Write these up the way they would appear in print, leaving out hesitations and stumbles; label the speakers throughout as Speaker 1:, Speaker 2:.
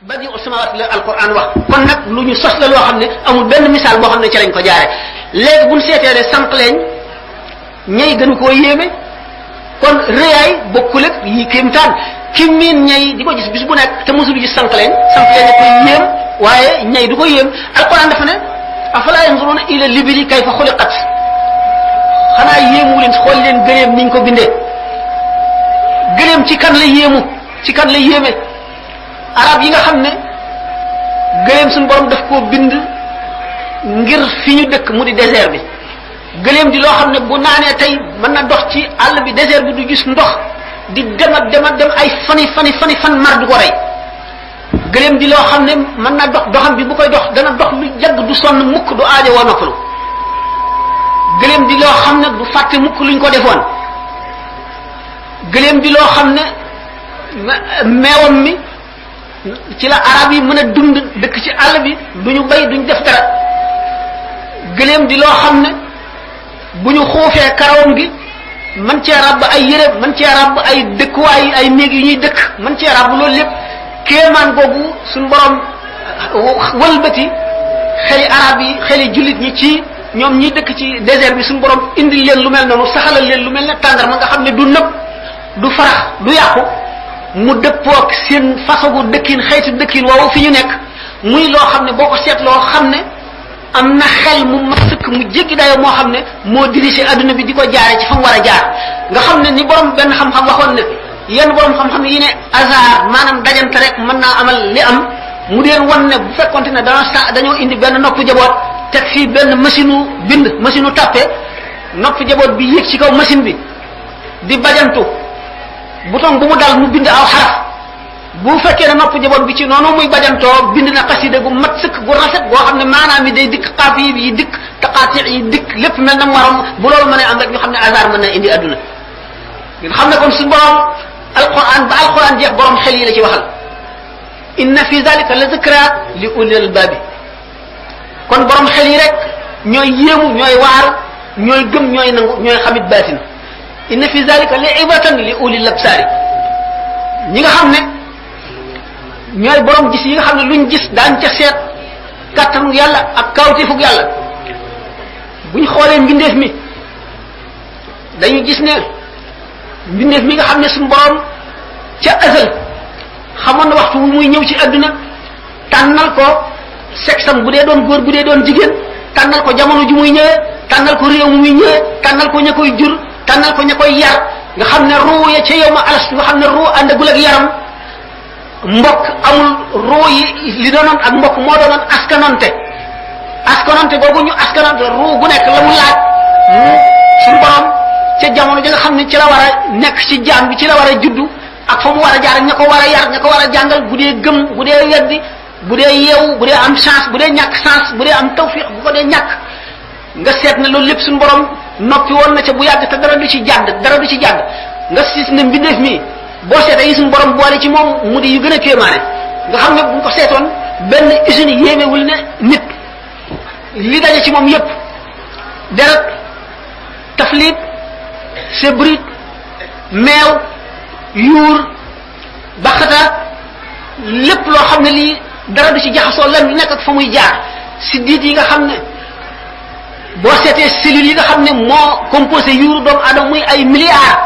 Speaker 1: badi usmawat la alquran wax kon nag lu ñu sos la loo xam ne amul benn misaal boo xam ne ci lañ ko jaare léegi buñ seetee ne sànq leen ñay gënu koo yéeme kon rëyaay bokkul ak yi kéemtaan ki miin ñay di ko gis bis bu nekk te mosul gis sànq leen koy yéem waaye ñay du ko yéem alquran dafa ne afala yanzuruna ila libili kayfa xuliqat xanaa yéemu leen xool leen gëleem niñ ko bindee gëleem ci kan la yéemu ci kan la yéeme arab yi nga xam ne gëleem suñu borom daf koo bind ngir fi ñu dëkk mu di désert bi gëleem di loo xam ne bu naanee tey mën na dox ci àll bi désert bi du gis ndox di dem ay fan mar du ko rey gëleem di loo xam ne mën na doxam bi bu koy dox dana dox lu yàgg du sonn mukk du aajo woo noppalu gëleem di loo xam ne du fàtte mukk luñ ko defoon gëleem di loo xam ne meewam mi ci la arab yi mën a dund dëkk ci àll bi duñu bay duñ def dara gëleem di loo xam ne bu ñu xuufee karawam gi man cee ràbb ay yére man cee ràbb ay dëkkuwaay ay néeg yu ñuy dëkk man cee ràbb loolu lépp kéemaan googu suñ borom wëlbati xeli arab yi xeli jullit ñi ci ñoom ñi dëkk ci désert bi suñ borom indil leen lu mel noonu saxalal leen lu mel ne tàndarma nga xam ne du nëb du farax du yàqu mu dëppook seen façon dëkkin xeetu dëkkin woowu fi ñu nekk muy loo xam ne boo ko seetloo xam ne am na xel mu mat sëkk mu jéggi dayoo moo xam ne moo dirigé adduna bi di ko jaare ci fa mu war a jaar nga xam ne ni borom benn xam-xam waxoon ne yenn borom xam-xam yi ne hasard maanaam dajante rek mën naa amal li am mu deen wan ne bu fekkonte ne dañoo indi benn nopp jaboot teg fii benn machine u bind machine u tàppe nopp jaboot bi yéeg ci kaw machine bi di bajantu bouton bu mu dal mu bind aw xaraf bu fekkee ne nopp jaboot bi ci noonu muy bajantoo bind na xasida gu mat sëkk gu rafet goo xam ne maanaam yi day dikk xaaf yi dikk taqaati yi dikk lépp mel na morom bu loolu mën a am rek ñu xam ne hasard mën na indi adduna ngeen xam ne kon suñu borom alquran ba alquran jeex borom xel yi la ci waxal inna fi zalika la zikra li ulil albabi kon borom xel yi rek ñooy yéemu ñooy waaru ñooy gëm ñooy nangu ñooy xamit baatin inna fi zalika li ibratan li ulil absari ñi nga xam ne ñooy borom gis yi nga xam ne luñ gis daañ ca seet kàttanu yàlla ak kawtifug yàlla buñ xoolee mbindeef mi dañu gis ne mbindeef mi nga xam ne suñu borom ca azal xamoon na waxtu wu muy ñëw ci adduna tànnal ko sexam bu dee doon góor bu dee doon jigéen tànnal ko jamono ju muy ñëwee tànnal ko réew mu muy ñëwee tànnal ko ña koy jur tànnal ko ña koy yar nga xam ne ruu ya ca yow ma alas nga xam ne ruu àndagul ak yaram mbokk amul ruu yi li doonoon ak mbokk moo doonoon askanonte googu ñu askanonte ruu gu nekk la mu laaj suñu borom ca jamono ji nga xam ne ci la war a nekk ci jaam bi ci la war a juddu ak fa mu war a jaar ña ko war a yar ña ko war a jàngal bu dee gëm bu dee weddi bu dee yeewu bu dee am chance bu dee ñàkk chance bu dee am tawfiq bu ko dee ñàkk nga seet ne loolu lépp suñu borom noppi woon na ca bu yàgg te dara du ci jàdd nga gis ne mbindeef mi boo seetee yi suñu borom boole ci moom mu di yu gën a kéemaane nga xam ne bu ko seetoon benn usine yéemewul ne nit li daje ci moom yépp deret taflit sébrit meew yuur baxataat lépp loo xam ne lii dara du ci jaxasoo lan lu nekk ak fa muy jaar si diit yi nga xam ne boo seetee cellules yi nga xam ne moo composé yuuru doomu aadama muy ay milliards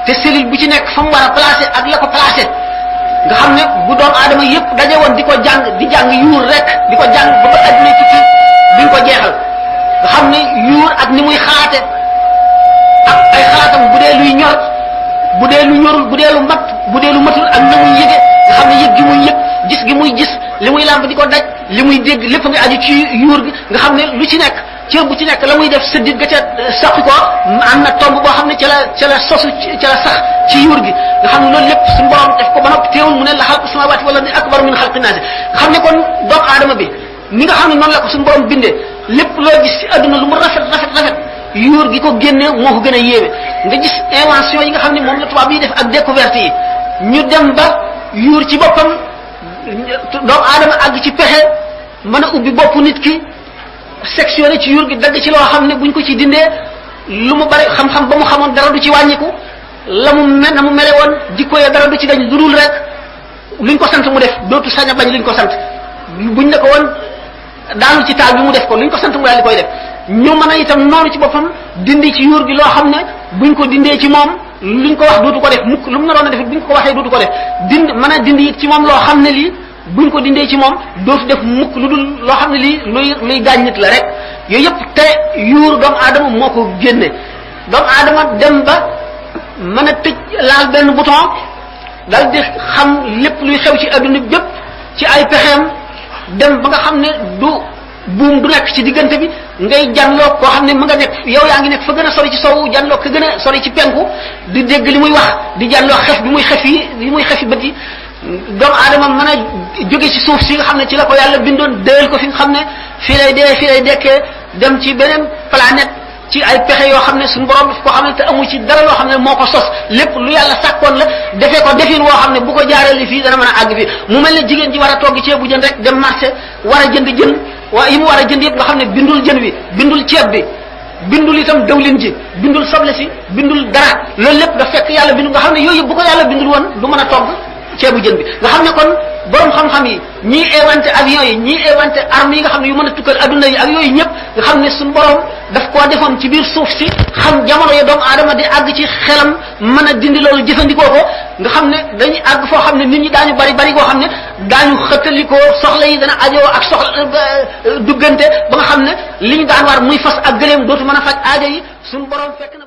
Speaker 1: te cellule bu ci nekk fa mu war a placé ak la ko placé nga xam ne bu doomu aadama yépp daje woon di ko jàng di jàng yuur rek di ko jàng ba ba adduna tukki duñ ko jeexal nga xam ne yuur ak ni muy xalaate ak ay xalaatam bu dee luy ñor bu dee lu ñorul bu dee lu mat bu dee lu matul ak na muy yëge nga xam ne yëg gi muy yëg gis gi muy gis li muy làmb di ko daj li muy dégg lépp nga aju ci yuur gi nga xam ne lu ci nekk cër bu ci nekk la muy def sa dit ga ca saqi ko am na tomb boo xam ne ca la sosu ca la sax ci yuur gi nga xam ne loolu lépp suñu borom def ko ba noppi teewul mu ne la xalqu samawati wala ni akbar min xalqi naasi nga xam ne kon doomu aadama bi ni nga xam ne noonu la ko suñu borom bindee lépp loo gis ci adduna lu mu rafet yuur gi ko génne moo ko gën a yéeme nga gis invention yi nga xam ne moom la tubaab yi def ak découverte yi ñu dem ba yuur ci boppam doomu aadama àgg ci pexe mën a ubbi bopp nit ki sectionné ci yuur gi dagg ci loo xam ne buñ ko ci dindee lu mu bari xam-xam ba mu xamoon dara du ci wàññiku la mu mel na mu mele woon jikko ya dara du ci dañ lu dul rek luñ ko sant mu def dootu sañ a bañ luñ ko sant buñ ne ko woon daanu ci taal bi mu def ko luñ ko sant mu daal di koy def ñu mën a itam noonu ci boppam dindi ci yuur gi loo xam ne buñ ko dindee ci moom luñ ko wax dootu ko def mukk lu mu naroon a def buñ ko waxee dootu ko def mën a dindi it ci moom loo xam ne lii buñ ko dindee ci moom dootu def mukk lu dul loo xam ne lii luy gaañ nit la rek yooyu yëpp te yuur doomu aadama moo ko génne doomu aadama dem ba mën a tëj laal benn bouton dal di xam lépp luy xew ci adduna bi yëpp ci ay pexeem dem ba nga xam ne du buum du nekk ci diggante bi ngay janloo koo xam ne mu nga nekk yow yaa ngi nekk fa gën a sori ci sowu janloo ka gën a sori ci penku di dégg li muy wax di janloo xef bi muy xef yi bët yi doomu aadama mën a jóge ci suuf si nga xam ne ci la ko yàlla bindoon déel ko fi nga xam ne fii lay dee fii lay dekkee dem ci beneen planète ci ay pexe yoo xam ne suñu borom daf ko xam ne te amu ci dara loo xam ne moo ko sos lépp lu yàlla sàkkoon la defee ko defin woo xam ne bu ko jaaree fii dana mën a àgg fii mu mel ne jigéen ji war a togg ceebu jën rek dem marché war a jënd jën waa yi mu war a jënd yëpp nga xam ne bindul jën wi bindul ceeb bi bindul itam dawlin ji bindul soble si bindul dara loolu lépp daf fekk yàlla bindu nga xam ne yooyu yëpp bu ko yàlla bindul woon du mën a togg ceebu jën bi nga xam ne kon borom xam-xam yi ñii inventé avion yi ñii inventé armes yi nga xam ne yu mën a tukkal adduna yi ak yooyu ñëpp nga xam ne suñu borom daf koo defoon ci biir suuf si xam jamono ya doomu aadama di àgg ci xelam mën a dindi loolu jëfandikoo ko nga xam ne dañuy àgg foo xam ne nit ñi daañu bari koo xam ne daañu xëttalikoo soxla yi dana ajoo ak soxla duggante ba nga xam ne li ñu daan war muy fas ak gëléem dootu mën a faj aajo yi suñu borom fekk na